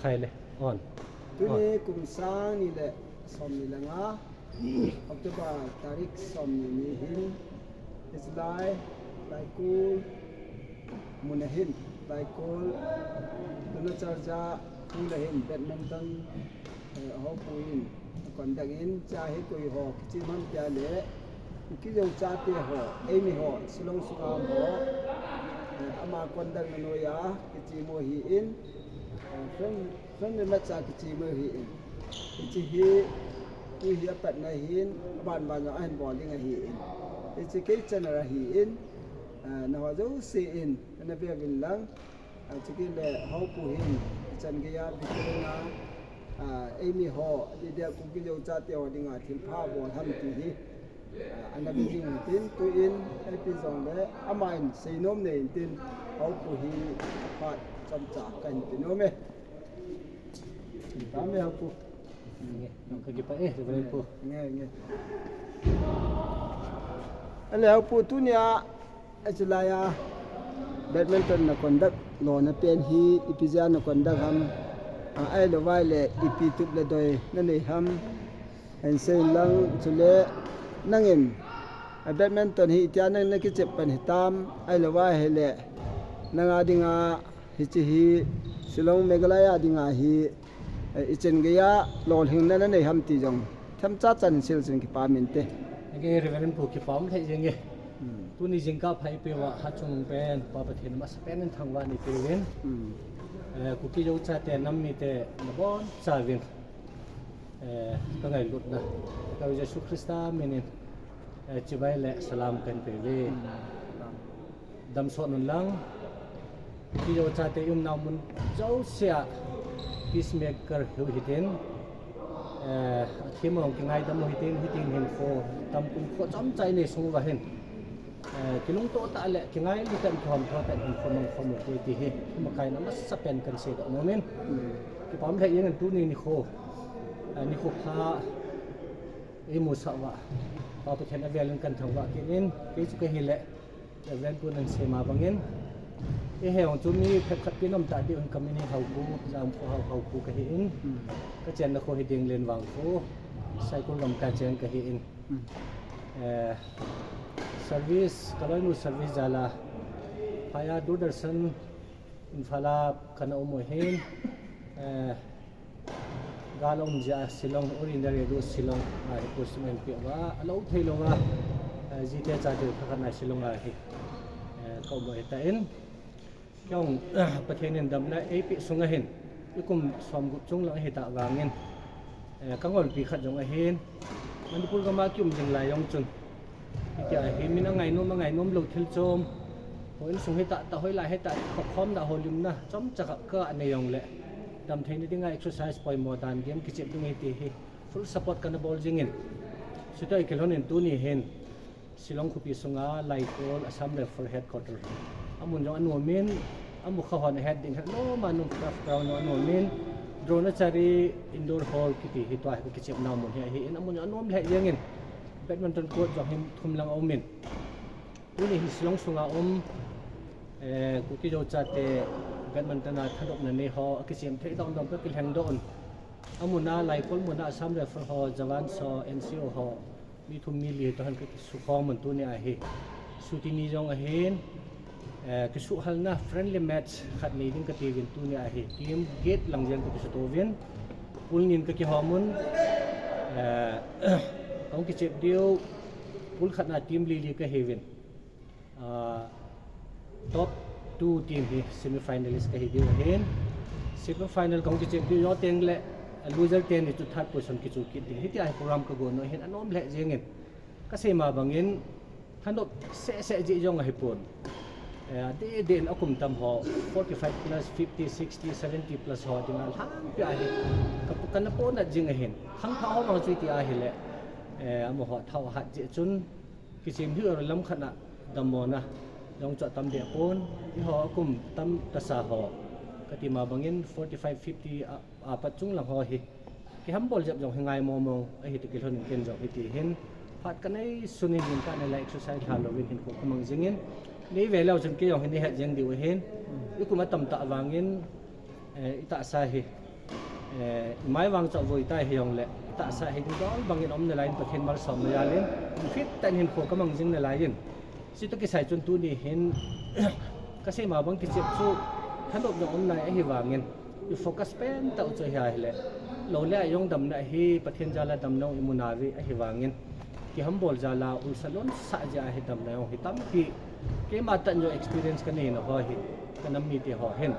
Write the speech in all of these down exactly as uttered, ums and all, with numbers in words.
Hai le, on. Tuni kum sang ni le som ni le nga, October tarik som ni ni hin, Islai, Laikul, mun a hin, Laikul, Dronacharjya, mun a hin, badminton, eh, ho pu in, conduct in, cha hi koi ho, kichi man tia le, Kuki Zo chate ho, eimi ho, Shillong sunga ho, eh, ama conduct na noiya, kichi mo hi in, eh, friend, friendly match a kichi mo hi in. Hichi hi, tu hi apat na hin, ban ban a hin bol ding ahi in. Hichi kei channel ahi in, eh, na ho zo si in, na ve vin lang, Achukit le ho pu hin, chan geiya, Victoria, ah, eimi ho, India Kuki Zo chate ho dinga, thilpha bol ham ti hi, ah, ana be jing tin, tu in, epi jong le, ama in, seinom nei tin, ho pu hi, phat chomcha, kan ti nom e. Tam e ho pu. Nge, nong ka kipa e, Reverend pu. Nge, nge. Ale ho pu tunia, Achulaiya, badminton na conduct lona pen hi, ipi jeh a na conduct ham, a, ahilou vai le, ipi tup le doi na nei ham, hin sei lang chule, nangin, a, badminton hi itia nang na kichep pan hitam, ahilou vai hile, nanga dinga, hichi hi, Shillong Meghalaya dinga hi, Eh, ichan geiya, lolhing na na nei ham ti jong. Themcha chan sil sin kipa min te. Nge Reverend pu kipa um thei jeng e. Hmm. Tuni jingkah pha ipi uva ha chung pen, Pa Pathen masa pen in thangvah nei peh uvin. Hmm. Eh, Kuki Zo chate nam mite nabon chauvin. Eh, ka ngailutna. Ka Jesu Christa minin. Eh, chibai le salam kan peh uve. Hmm. Damsot un lang. Kuki Zo chate i umnau mun jousea peacemaker hiu hitin, eh, athim hung kingaidam u hitin, hitin hinkho, tam kum kho chomcha i nei sung uva hin, eh, kilungto tah le kingailu tah in kihom tho tah in hinkho mang khom u hite ti hi, thum akai na masa pen kan seidoh nom in. Kipa um lheh jeng in tuni nikho, eh, nikho pha i musah uva, Pa Pathen avel in kan thangvah kit in, kei chu ka hi le, Reverend pu nan sei ma bangin, i he hung chu mi phabep khat pi nom tah diu hin ka min hi Haupu, Jamkho Hau, Haupu ka hi in. Hmm. Ka chenna kho hi Dinglen Vangkho, Saikul gam ka chen ka hi in. Hmm. Eh, service, ka loinu service jal a, phai a Doordarshan Imphal a kana um u hin, eh, gal a um jeh a Shillong, All India Radio Shillong a hi posting eipeh uva, alou thei louva, eh, jite chate thakhat na Shillong a hi, eh, ka um u ahitan. Kei jong, eh, Pathen in damna eipeh sunga hin, i kum somgup chung lang ahitah vangin, eh, ka ngolpi khat jong ahin, Manipur gam a ki um jing lai jong chun, Hitia hi min angainom, angainom lou thil chom. Hoi insung hi tah tah, hoilai hi tah, ka khom da ho limna, chomcha ka, ka nei jong le. Damtheina dinga exercise poimo dan game kichep ding hi ti hi. Full support kana bol jingin. Chuti kilhon in tuni hin. Shillong khopi sunga Laikol Assam Rifle Headquarter. Amun jong anom in, amu kha hon ahet ding het lom a nung craft ground jong anom in. Dronacharjya Indoor Hall kiti hi tua hi kichepna mun hi ahi in amun jong anom lheh jeng in. Badminton court jong hi thum lang a um in. Tuni hin Shillong sunga um, eh, Kuki Zo chate badminton a thadopna nei ho, akichem thei dong dong ka kilheng doh un. Amun a Laikol mun a Assam Rifle ho, Jawans ho, N C O ho, mi thum mi li toh hin ka kisukhom un tuni a hi. Chuti ni jong ahin, eh, kisuhhalna friendly match khat nei ding kati uvin tuni a hi. Team get lang jeng ka kisuto uvin. Pool ni in ka kihom un, eh, kahung kichep diu, pool khat na team li li ka hi uvin. Ah, top two team hi semi finalist ka hi diu ahin. Semi final kahung kichep diu jou teng le, ah, loser ten hi chu third position kichu kit ding. Hitia hi program ka gon u ahin anom lheh jeng in. Ka sei ma bangin, thanop seh seh jeh jong ahi pon. Eh, adeh deh in akum tam ho, forty five plus, fifty, sixty, seventy plus ho dinga lhangpi ahi. Ka pu-, kana ponat jing ahin. Khangthah ho vang chu iti ahi le, eh, amaho thao ahat jeh chun, kichem hi lam khat na dammona jong chu atam deh pon. Eiho akum tam tasa ho, kati ma bangin forty five, fifty a, apat chung lang ho hi. Kihambol jep jong hi ngai mong mong ahi ti kilhon in ken jong hiti hin. Phat kanei sun in jingkah nei la exercise lha louvin hinkho kamang jing in. Nei ve leu chun kei jong hi nei het jeng diu ahin. Ikum atam tah vangin, eh, itahsa hi. Eh, i mai vang chu avoi tai hijongle, tahsa hi ding dol bangin um nalaiyin Pathen malsom na jalin, fit tah in hinkho kamang jing nalaiyin. Chutoh kisai chun tuni hin, kasei ma bang kichep chu, thanop jong um nai ahivangin, i focus pen tah u chu hi ahile, lou le a jong damna hi, Pathen jal a damna jong i mu nauve ahivangin, kihambol jal a, ulsa lonsah jeh a hi damna jong hi tampi, keima tah in jong experience kanei na ho hi, ka nam mite ho hin.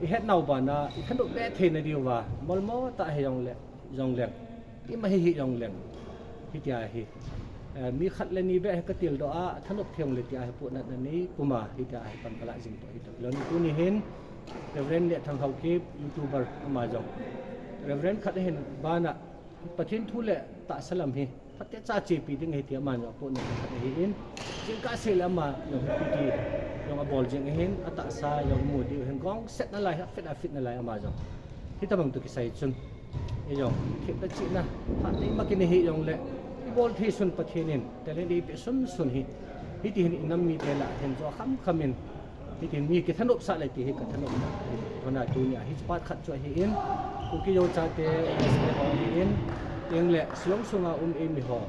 I het nau bana, i thanop be thei na diuva, molmo tah hijongle, jongleng, ima hi hijongleng, hitia hi. Eh, mi khat le ni beh hi katildoh a, thanop thei jongle tia hi pohnatna nei puma, hitia hi pan kalah jing toh hi toh. Loni tuni hin, Reverend Nehthang Haokip, YouTuber ama jong. Reverend khat ahin bana, Pathen thu le tahsa lam hi, phatecha chepi ding ahi ti ama jong apohnatna khat ahin, jingkah seh le ama jong hiti jong abol jing ahin, atahsa jong imu diu hin, gongset nalai, afit afit nalai ama jong. Hitabang toh kisai chun, ijong, themna chihna, phatna ima kinei hijongle, ibol thei sun Pathen in talent eipeh sunsun hi, hiti hin i nam mite lah a hin jo khamkham in, hitin mi kithanopsah le ti hi kathanopna. Hona tunia hiche part khat chu ahin, Kuki-Zo chate, S A ho ahin, tengle Shillong sunga um eimi ho,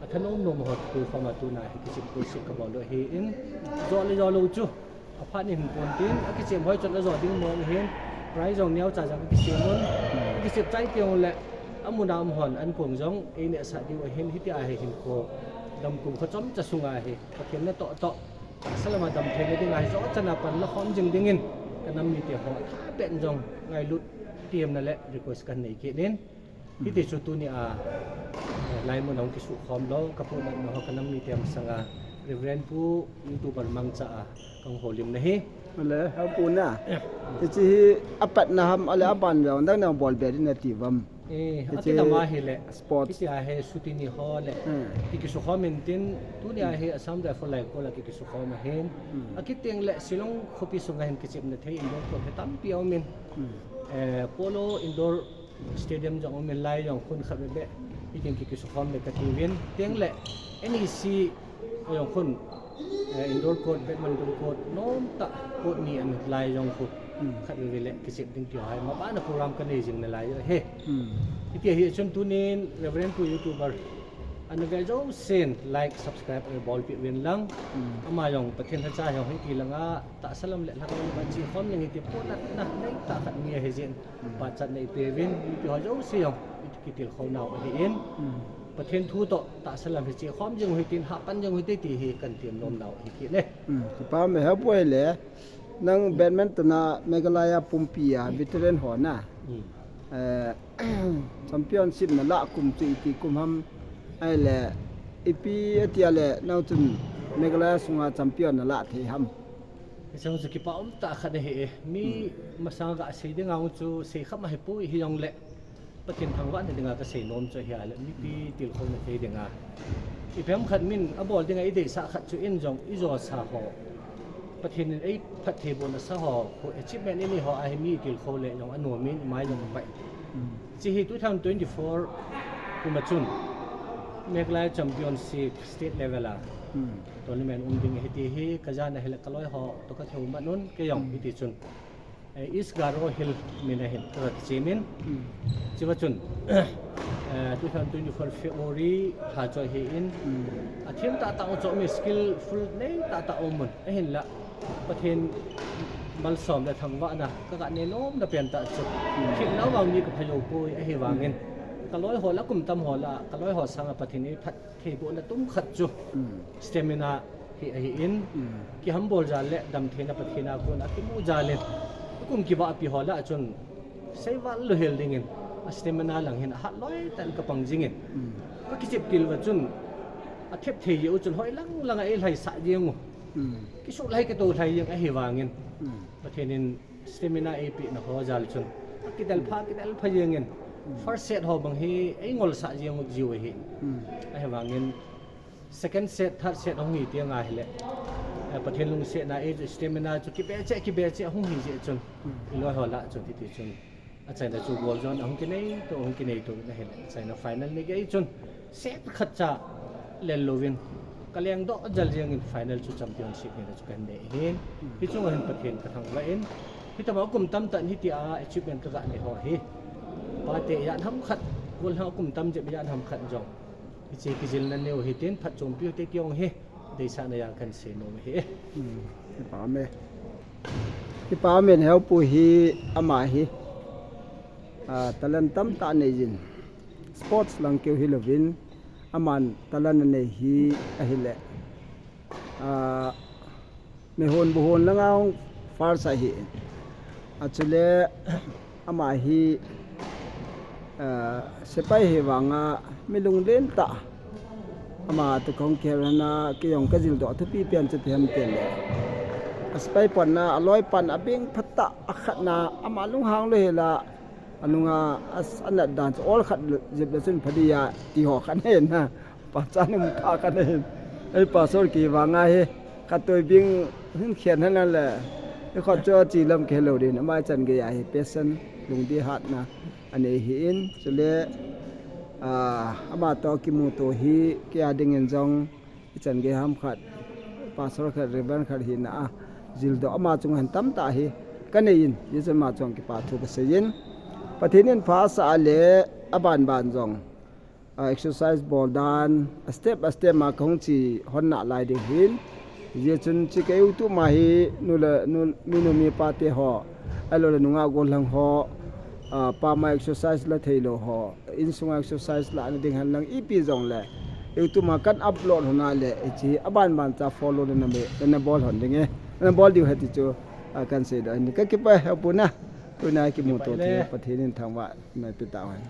athanom nom ho tukhoma tuna hi kichep koseh kabol u ahin, jo le jo lou chu aphat in hin pon tin, akichem hoi chun ajo ding mong ahin, prize jong neocha jong akichem un, akichep chai teng ule, amun a um hon ankong jong einehsah diu ahin, hitia hi hinkho damkum kho chomcha sunga hi Pathen natoh toh, tahsa lama damtheina dinga hi jo chan a pan lakhom jing dingin, ka nam mite ho thapbeh in jong ngailut, temna le request kanei kit in. Hiti chu tunia, eh, laimun ahung kisukhom lou, kapohnatna ho ka nam mite masanga, Reverend Pu YouTuber mangcha a kahung houlimna hi. Ale, Pu na. Hiche hi apatna ham, ale aban jong dang nang bolbe ding nati uvam? Eh, hiche akidam ahile, sport, hitia hi Suti ni ho le, kikisukhom intin, tunia hi Assam Rifle Laikol a kikisukhom ahin. Akit tengle Shillong khopi sunga hin kichepna thei indoor court hi tampi aumin. Eh, Polo Indoor Stadium jong aumin, lai jong khun khat bebe, hitin kikisukhom le katiuvin. Tengle, N E C jong khun, eh, indoor court, badminton court, nomtah court ni an lai jong khu khat bebe le kichep ding tiu ahi. Mabana program kanei jing nalai ahi. Hiti ahi chun tunin Reverend Pu YouTuber ana ve jousen like, subscribe eibolpeh uvin lang. Ama jong Pathen lhacha jong hiti langa tahsa lam le lhagao lam a chekhom jing hiti pohnatna neitah khat mi ahijeh in, pachatna ipeuvin, mipi ho jouse jong ikitilkhou nau ahin. Pathen thu toh tahsa lam hi chekhom jing u hitin, hahpan jing u hite ti hi kahin tem nom nau ahi kit e. Kipa um e. Hepu ahile, nang badminton a Meghalaya pumpi a veteran ho na, eh, championship nalah kum chu iti kum ham, ahile ipi atia le nang chun Meghalaya sunga champion nalah thei ham? Hiche chu kipa umtah khat ahi e. Mi masanga gasei dinga chu seikham ahipoi, hijongle Pathen thangvahna dinga kasei nom chu ahile, mipi tilkhouna thei dinga, ipi ham khat min abol dinga ideisah khat chu in jong ijosa ho, Pathen in eiphattheibohna sa ho, khu achievement inei ho ahi, mi tilkhou le jong anomin, imai jong avai. Hiche hi two thousand twenty-four kum a chun Meghalaya Championship state level a tournament um ding ahi ti hi kajana ahile kaloi ho toh kathou man un, kei jong hiti chun, eh, East Garo Hills min a hin kaga kichemin. Chua chun, eh, two thousand twenty-four February lha chu ahin, athem tahtah u chu aumin, skillful nei tahtah aumun, ahinla Pathen malsom le thangvahna kaga nei nomna pentah chu, themnau vang mi kapha joupoi, ahivangin kaloi ho lah, kum tam ho lah a kaloi ho sanga Pathen in eiphattheibohna tum khat chu stamina hi ahin, kihambol jal le damtheina Pathen a kona kimu jalin, kum kibahpi ho lah a chun seival louhel dingin, a stamina lang hin ahat loi tah in kapang jingin, kakichep til uva chun athep thei jeh u chun hoilang langa eilhaisah jeng u, kisuhlhai kitohlhai jeng ahivangin, Pathen in stamina eipehna ho jal chun akidelpha, kidelpha jengin, first set ho bang hi eingolsah jeng u jiu ahi. Ahivangin second set, third set ahung hi tenga hile, eh, Pathen lungsetna ei chu stamina chu kibe cheh, kibe cheh ahung hi jeh chun, iloi ho lah chun hiti chun achaina chu goal jong ahung kinei to, ahung kinei to ahile, achaina final ni gei chun set khat cha lel louvin kalengdoh jal jengin final chu championship nina chu kahin nei ahin. Hichunga hin Pathen kathangvah in, hitobang kum tamtah in hitia achievement kaga nei ho hi Pate ijat ham khat, gollhang kum tam jep ijat ham khat jong, hiche kijilna neo hitin phatchompiu te kiong hi, deisahna a kahin seinom ahi. Hmm, kipa um e. Kipa um e, Hepu hi, ama hi, ah, talent tamtah anei jin. Sports lang keu hilouvin, aman talent anei hi ahile, ah, meihon buhon langa hung first ahi. Achule, ama hi, ah, sepai hi vanga mi lunglen tah. Ama toh kahung kihel hon a, kei jong kajildoh thupi pen chu ipi ham itile, a sepai panna, aloi pan abeng phatah, akhatna, ama lunghang lou hela, anunga, as-, anat dan chu ol khat jep le chun phadiya, ti ho khat ahi na. Pachat um tha khat ahin. Ei pastor kivang a hi, khat toh bing hin khen hon le, ei khut chu achi lam kihe lou din, ama ichan gei a hi passion, lungdei hatna anei ahin, chule, ah, ama toh kimuto hi, kei a dingin jong, ichan gei ham khat, pastor khat, reverend khat hina a, jildoh ama chunga hin tamtah hi kanei in, hijeh chun ama chunga kipa thu kasei in, Pathen in pha asah le, aban ban jong, ah, exercise bol dan, a step, a step ma kahung che hon nalai ding ahin. Hijeh chun hiche ka YouTube ma hi nu le, nu, minu mipa te ho, ahilou le nungah gollhang ho, ah, pama exercise la theilou ho, insunga exercise lahna ding hen lang ipi jong le, YouTube ma kahin upload hon a le, hiche aban ban cha follow le na me, le na bol hon ding e, na bol diu ahi ti chu, ah, kahin seidoh in. Kakipah e Hepu na, tuna kimuto thei, Pathen in thangvah na pe tahen.